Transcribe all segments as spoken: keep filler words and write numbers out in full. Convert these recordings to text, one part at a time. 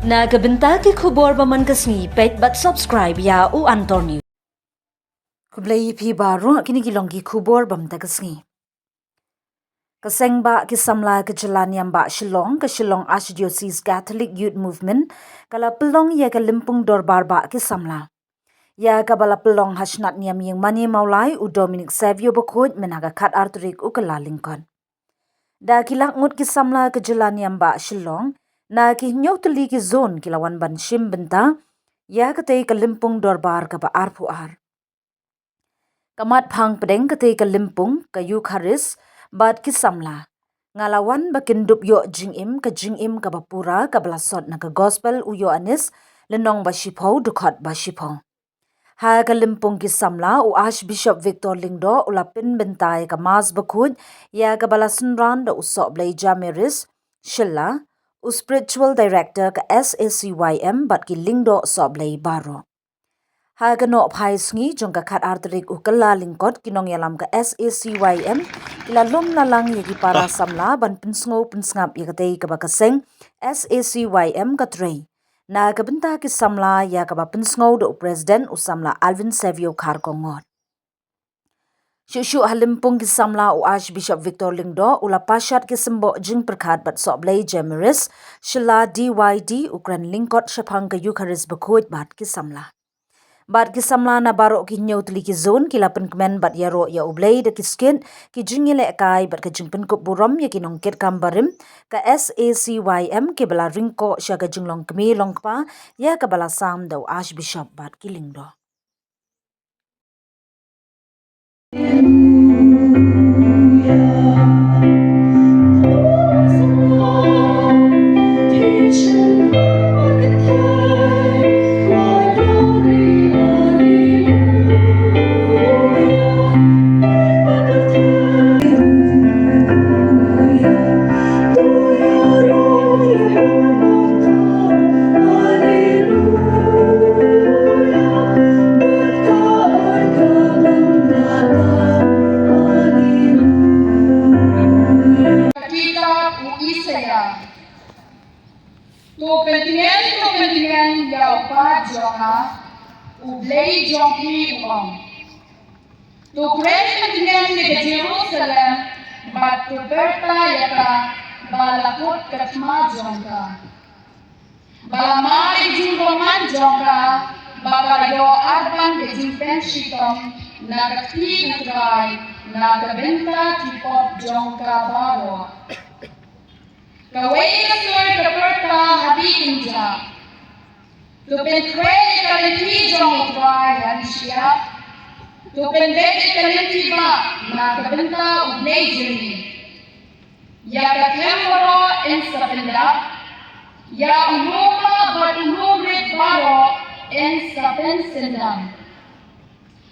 Na ka bynta ki khubor ba man ka sngi, peit bad subscribe ïa u Antor News. Khublei ïa phi baroh, kine ki long ki khubor ba man ka sngi. Ka seng bah ki samla ka jylla niam bah Shillong, ka Shillong Archdiocese Catholic Youth Movement, ka la pynlong ïa ka lympung dorbar bah ki samla. Ïa kaba la pynlong ha shnat niam ïing mane Mawlai u Dominic Savio Bakhuid mynha ka khatar tarik u Kyllalyngkot. Da ki lak ngut ki samla ka jylla niam bah Shillong, na ki hynñiew tylli ki zone ki la wan ban shim bynta ïa katei ka lympung dorbar kaba arphew ar. Ka mat phang pdeng katei ka lympung, ka Eucharist, bad ki samla. Nga la wan ba kin dup ïoh jingim, ka jingim kaba pura, kaba la sot na ka Gospel u Ïoannis, lynnong ba shiphew, dkhot ba shiphew. Ha ka lympung ki samla, u Archbishop Victor Lyngdoh u la pynbynta ïa ka Mass bakhuid ïa kaba la synran da u Sohblei Jamiris Shylla, u Spiritual Director ka S A C Y M, bad ki Lyngdoh Sohblei baroh. Ha ka nohphai sngi jong ka khatar tarik u Kyllalyngkot, ki nongïalam ka S A C Y M ki la lum la lang ïa ki para samla ban pynsngew pynsngap ïa katei kaba ka seng S A C Y M ka trei. Na ka bynta ki samla, ïa kaba pynsngew da u President u samla Alvin Savio Kharkongor. Shuh shuh ha lympung ki samla, u Archbishop Victor Lyngdoh u la pashat ki symboh jingpyrkhat bad Sohblei Jamiris Shylla D Y D u kren lyngkot shaphang ka Eucharist bakhuid bad ki samla. Bad ki samla na baroh ki hynñiew tylli ki zone ki la pynkmen bad ïaroh ïa U Blei da ki skit, ki jingïalehkai bad ka jingpynkup burom ïa ki nongkitkam barim ka S A C Y M kiba la ryngkoh sha ka jinglong kmie long kpa ïa kaba la sam da u Archbishop bad ki Lyngdoh. Kitab u Isaïah. To pyntngen, to pyntngen ïa u paid jong nga, U Blei jong phi u ong. To kren pyntngen ïa ka Jerusalem, bad to pyrta ïa ka ba la kut ka thma jong ka. Ba la mar ka jingbymman jong ka, ba ka la ïoh arpang ka jingpynshitom na ka kti U Trai, na ka bynta ki pop jong ka baroh. Kawei ka sur ka pyrta ha ki kynja. To pynkhreh ïa ka lynti jong U Trai ha ki shyiap. To pynbeit ïa ka lynti bah na ka bynta U Blei jong ngi. Ïa ka them baroh yn sa pyndap. Ïa u lum bah bad u lum rit baroh yn sa pynsyndam.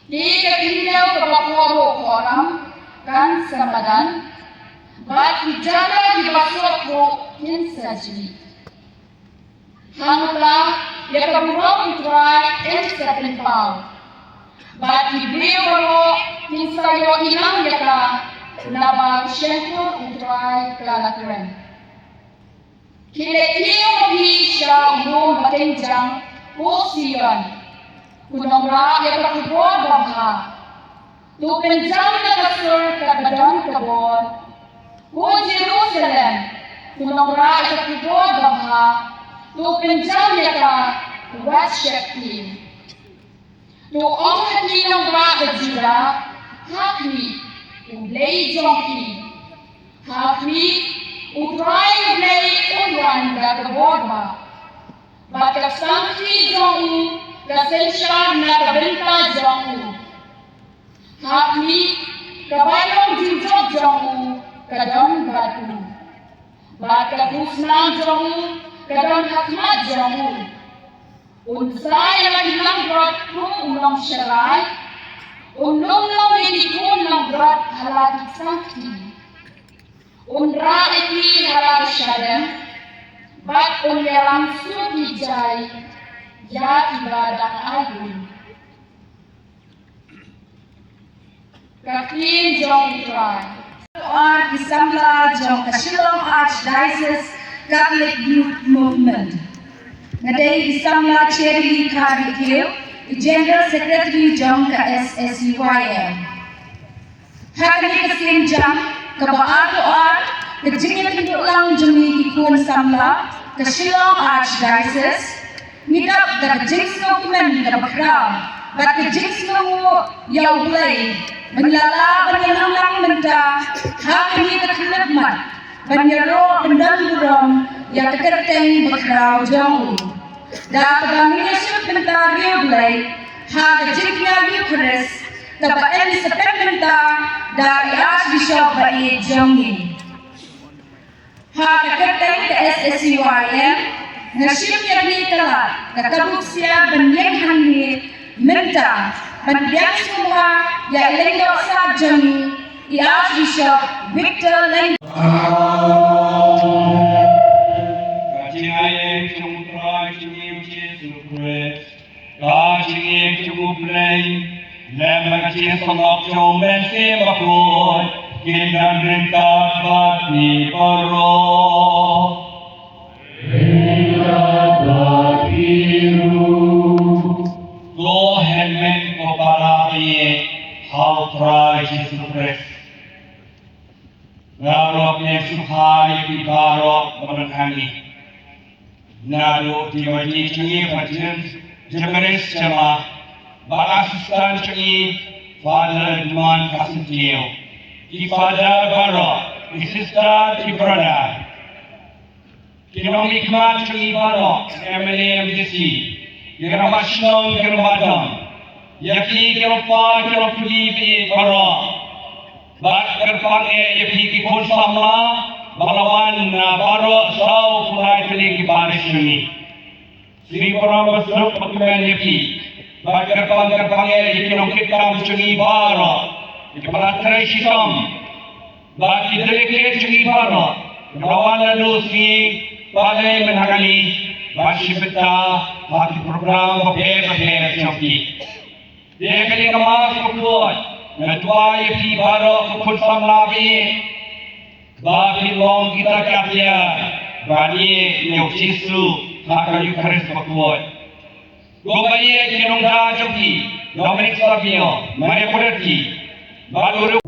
Te ka khyndew kaba khohruh khohram kan sa madan, bad ki jaka kiba sngewthuh kin sa jngi. Hangta ïa ka burom U Trai yn sa pynpaw, bad ki briew baroh kin sa ïohi lang ïa ka, naba ka shyntur U Trai ka la kren. Khie leit kiew ma phi sha u lum ba kynjang, ko Sion, ko nongrah ïa ka khubor babha. To pynjam na ka sur kaba don ka bor. Ko Jerusalem, ko nongrah ïa ka khubor babha. To pynjam ïa ka, wat sheptieng. To ong ha ki nongrah ka Judah, ha khmih, U Blei jong phi. Ha khmih, U Trai U Blei un wan da ka bor bah. Bad ka psangsiti jong u ka synshar na ka bynta jong u. Ha khmih, ka bainong jingjop jong u ka don bad u. Bad ka khusnam jong u ka don ha khmat jong u. Un sa ïa la ki langbrot kum u nongsharai. Un lum long ïa ki khun langbrot ha la ki psangsiti. Un rah ïa ki ha la ki shadem. Bad un ïalam suk ki jai ïa kiba dang ai bun. Ka ktien jong U Trai. Ar ki samla jong ka Shillong Archdiocese Catholic Youth Movement. Nga dei i samla Cherry Kharikhiew, i General Secretary jong ka S S U Y M. Ha kane ka sien jam kaba ar to ar, ka jingïakynduh lang jong ngi ki khun samla ka Shillong Archdiocese, ngi dap da ka jingsngewkmen kaba khraw bad ka jingsngewnguh ïa U Blei ban ïaleh ban ïalum lang mynta ha kane ka khyllipmat ban ïaroh ban don burom ïa ka kyrteng bakhraw jong u. Da kaba ngin ïasuk mynta ïa U Blei ha ka jingkñia Eukharist kaba yn sa pynmynta da i Archbishop ba ïeit jong ngi. Ha ka kyrteng ka S S U Y M nga shim ïa kane ka lad da ka buh ksiar ban ïeng hangne mynta ban pdiang sngewbha ïa i lyngdoh sap jong ngi i Archbishop Victor Lyngdoh. Ka jingïaid jong U Trai jong ngi U Jisu Khrist, ka jingïeit jong U Blei lem bad ka jingïasyllok jong U Mynsiem Bakhuid kin don ryngkat bad phi baroh. Ko hynmen ko para ba ïeit ha U Trai Jisu Khrist, nga ruh nga sngewbha ïa phi baroh ba don hangne. Naduh u dei ma jong ngi Father James James Sharma bad assistant jong ngi Father Edmund Kharsangtiew, ki Father baroh, ki sister, ki brother, ki nongmihkhmat jong ngi baroh, M L A, M D C, ki rangbah shnong, ki rangbah dong, ïa ki, ki nongpang, ki nongpang, ki baroh. Bad kyrpang eh ïa phi ki khun samla ba la wan na baroh saw phew lai tylli ki parish jong ngi. Sngi Purim basuk bakmen ïa phi. Bad kyrpang kyrpang eh ïa ki nongkitkam jong ngi baroh, ïa ki para trei shitom bad ki delegate jong ngi baroh, ki ba la wan naduh sngi Palei mynta hangne bad shim bynta ha ki program bapher bapher jong ki. Te kane ka Mass bakhuid nga duwai ïa phi baroh ko khun samla ba ïeit ba phin long kita ki atiar ban ïeit ïa U Jisu ha ka Eukharist bakhuid. Kumba ïeit ki nongda jong phi Dominic Savio, Maria Coretti bad u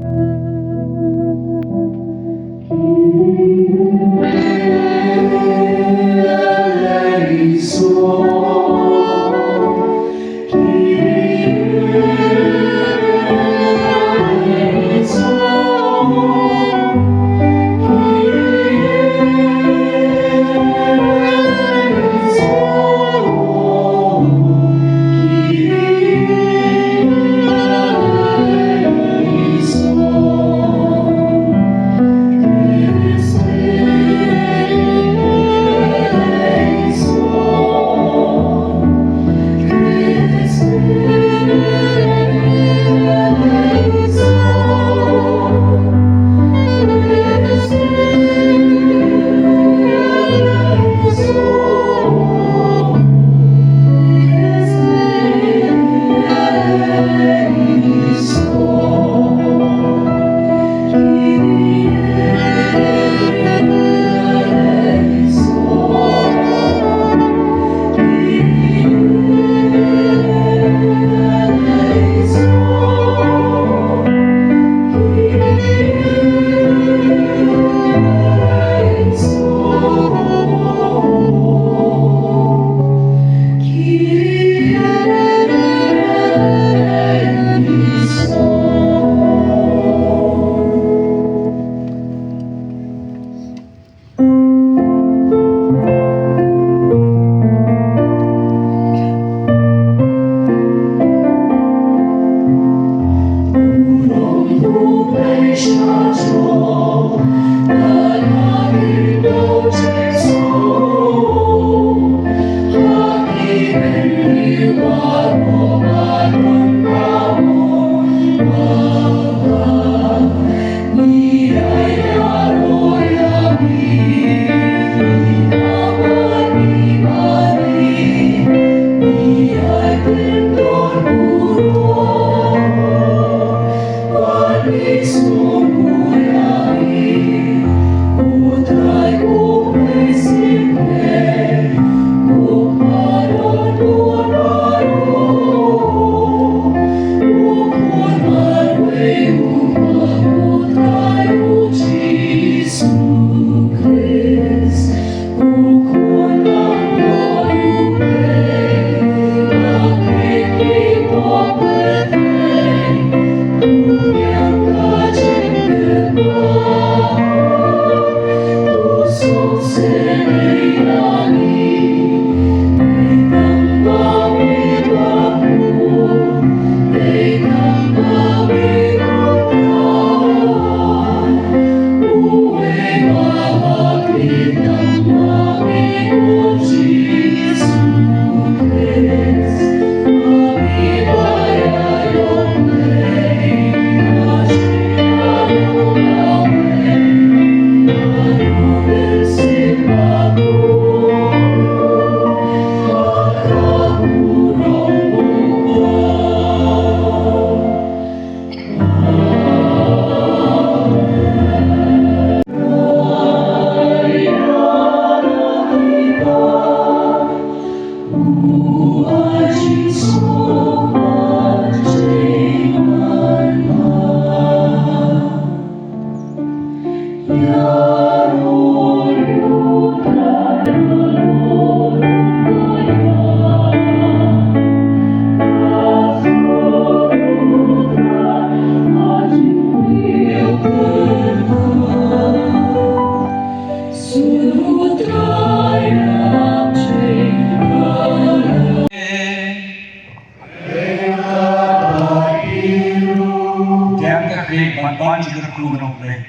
Dang ka khlieh ban pan sha ka kyrkhu jong U Blei.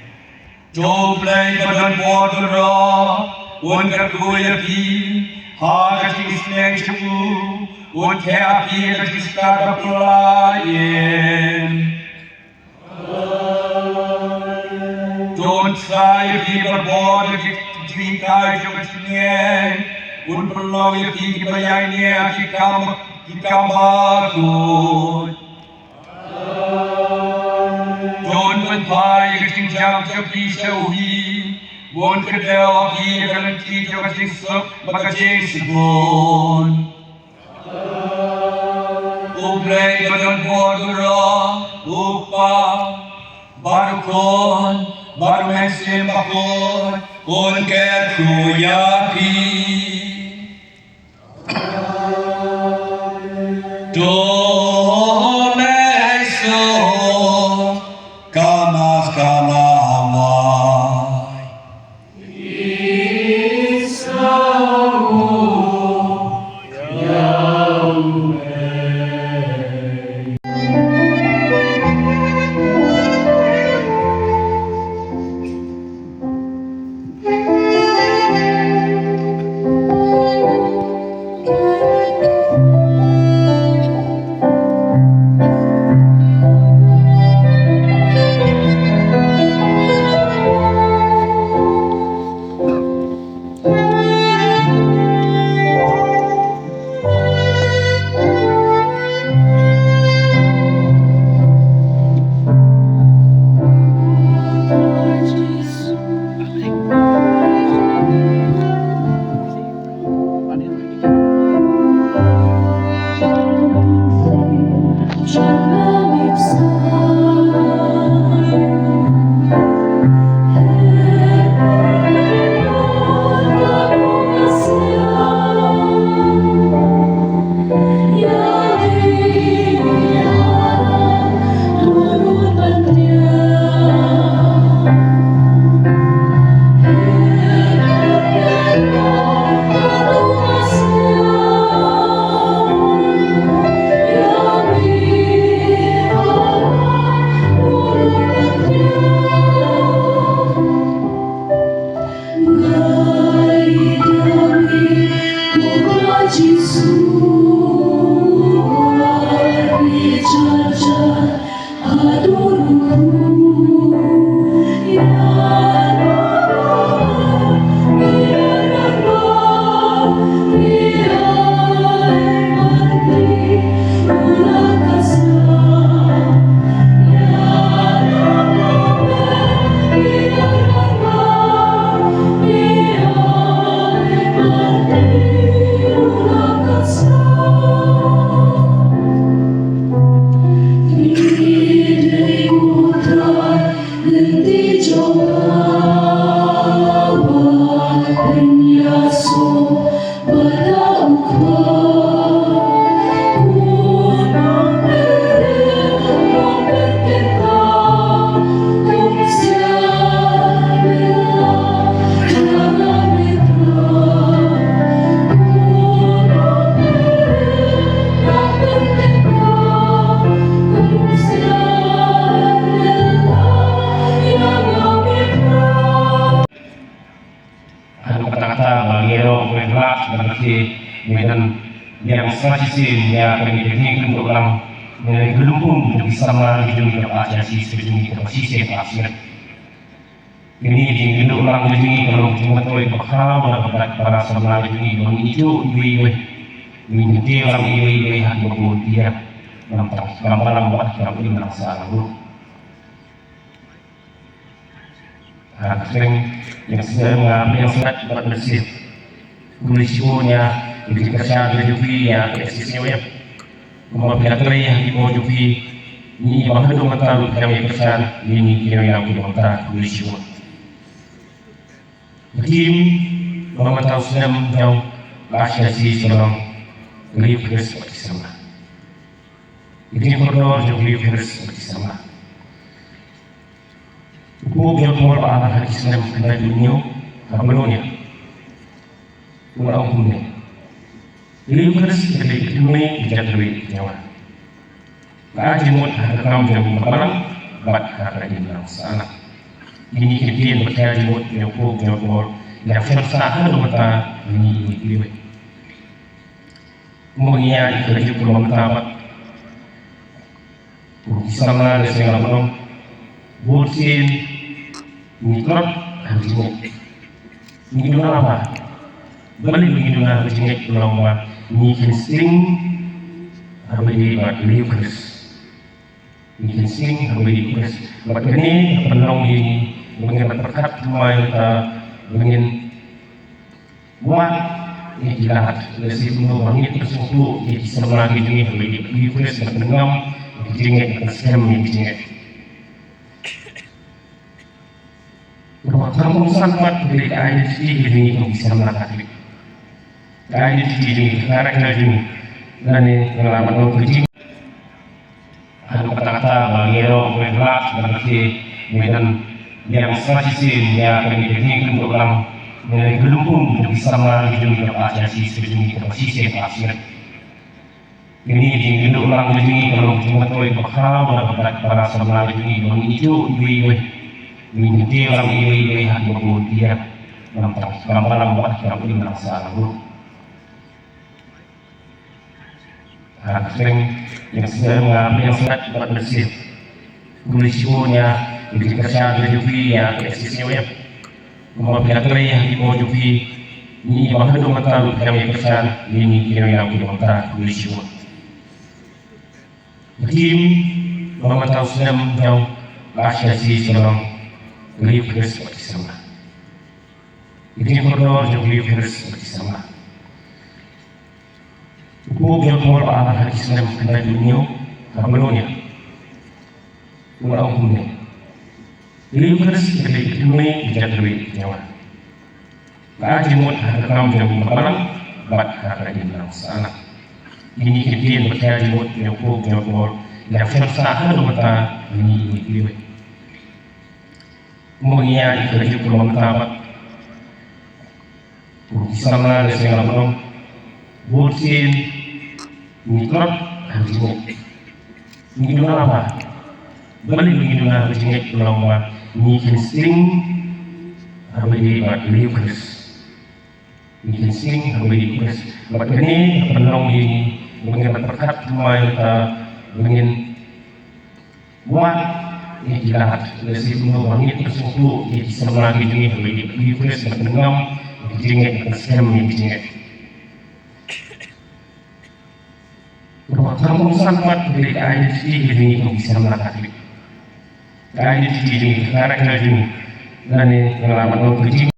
To U Blei ba don bor baroh un kyrkhu ïa phi ha ka jingsneng jong u, un theh ïa phi ha ka jingstad baphylla ïing. To un sa ïa phi barabor da ki jinghikai jong ka jingngeit, un pynlong ïa phi kiba ïaineh ha ki kam, ki kam bakhuid. To un pynphai ïa ka jingjam jong phi sha u hi, ba un kdew ha phi ïa ka lynti jong ka jingsuk bad ka jingsbun. U Blei ba don bor baroh, U Kpa bad U Khun bad U Mynsiem Bakhuid, un kyrkhu ïa phi. To leit suk ka maskala wai. Haduh katta katta ba ngi ïaroh ban lad ban lade ban ïeng sa shisien ïa kane ka jingïakynduh lang, ïa ka lympung jong ki samla ki jong ngi kaba ar hajar shi, ka jong ngi kaba shisien ba ar snem. Kane ka jingïakynduh lang ka jong ngi ka long ka jingmyntoi kaba kham bha bad para samla ka jong ngi ba ngin ïoh iwei iwei, ngin ïathuh lang iwei iwei ha kaba bun ïa ngi tang kam balang bad kam im lang sah lang ruh. Ha ka kyrteng jong u Mynsiem, nga pdiang sngewbha bad mynsiem. Khublei shibun ïa ka jingkyrshan ka jong phi ïa ka S A C Y M. Kumba phi la trei ha ki bor jong phi, ngi ba haduh mynta ruh phi dang ïa kyrshan ïa ngi ki nongïalam ki nongtrei. Khublei shibun. Ka theme ba mynta u snem jong ka Asia C Shalom, ka Eucharist bad ki samla. Ka jingkordor jong ka Eucharist bad ki samla. U Pope John Paul ba ar ha ki snem khyndai phew hynñiew ha Bologna u la ong kumne: Ka Eucharist ka dei ka thymmei ka jingkyrkhu jong nga. Ka ai jingmut ha ka kam jong ka balang bad ha ka imlang sahlang. Kine ki ktien bad ka jingmut jong u Pope John Paul ïa ka shon sah ha ka bynta ngi iwei pa iwei. Kumba ngi ïa ka jingkyrkhu mynta bad ki samla lehse nga la ong, bun sien ngi tlot ha ka jingngeit. Ngi duna ba balei ngi duna ha ka jingngeit, ka long ba ngi khlem sting ha ba ïadei bad ka Eucharist. Ngi khlem sting ha ba ïadei bad ka Eucharist. Bad kane ka pynlong ïa ngi ba ngin ïa pyrkhat thymmai ïa kata, ba ngin wad ïa ki lad, lehse kumno ba ngin pynsngewthuh ïa ki samla ki jong ngi ha ba ïadei bad ka Eucharist, bad pynngam ïa ki jingngeit, bad pynskhem ïa ki jingngeit. Kaba kongsan pat ka dei ka identity ka jong ngi kum ki samla Katholik. Ka identity jong ngi, ka character jong ngi. Lane nga la ban ong ka jing, haduh katta katta ba ngi ïaroh, ngi lad, ba ngi, ngi don biang shisien ïa kane ka jingïakynduh lang, ïa kane ka lympung jong ki samla ki jong ngi, ka Asia C, ka jong ngi, ka Asia C. Kine ki jingïakynduh lang jong ngi ka long ka jingmyntoi kaba khraw na ka para samla jong ngi, ba ngin ïoh iwei iwei, ngin ïoh lang iwei iwei ha kaba bun ïa, namar ba ka balang bad ka imlang sahlang ruh. Ha ka seng ïa ka seng nga ïa ka seng bad ka seng. Khublei shibun ïa ka jingkyrshan ka jong phi ïa ka S A C Y M. Kumba phi la trei ha ki bor jong phi, ngi ba haduh mynta ruh phi dang ïa kyrshan ïa ngi ki nongïalam ki nongtrei. Khublei shibun. Ka theme ba mynta u snem jong ka Asia C Shalom, ka Eucharist bad ki samla. Ka jingkordor jong ka Eucharist bad ki samla. U Pope John Paul ba ar ha ki snem khyndai phew hynñiew ha Bologna u la ong kumne: Ka Eucharist ka dei ka thymmei ka jingkyrkhu jong nga. Ka ai jingmut ha ka kam jong ka balang bad ha ka imlang sahlang. Kine ki ktien bad ka jingmut jong u Pope John Paul ïa ka shon sah ha ka bynta ngi iwei pa iwei. Kumba ngi ïa ka jingkyrkhu mynta bad ki samla lehse nga la ong, bun sien ngi tlot ha ka jingngeit. Ngi duna ba balei ngi duna ha ka jingngeit, ka long ba ngi khlem sting ha ba ïadei bad ka Eucharist. Ngi khlem sting ha ba ïadei bad ka Eucharist. Bad kane ka pynlong ïa ngi ba ngin ïa pyrkhat thymmai ïa kata, ba ngin wad ïa ki lad, lehse kumno ba ngin pynsngewthuh ïa ki samla ki jong ngi ha ba ïadei bad ka Eucharist, ban pynngam ïa ki jingngeit, ban pynskhem ïa ki jingngeit. Kaba kongsan pat ka dei ka identity ka jong ngi kum ki samla Katholik. Ka identity jong ngi, ka character jong ngi. Lane nga la ban ong ka jing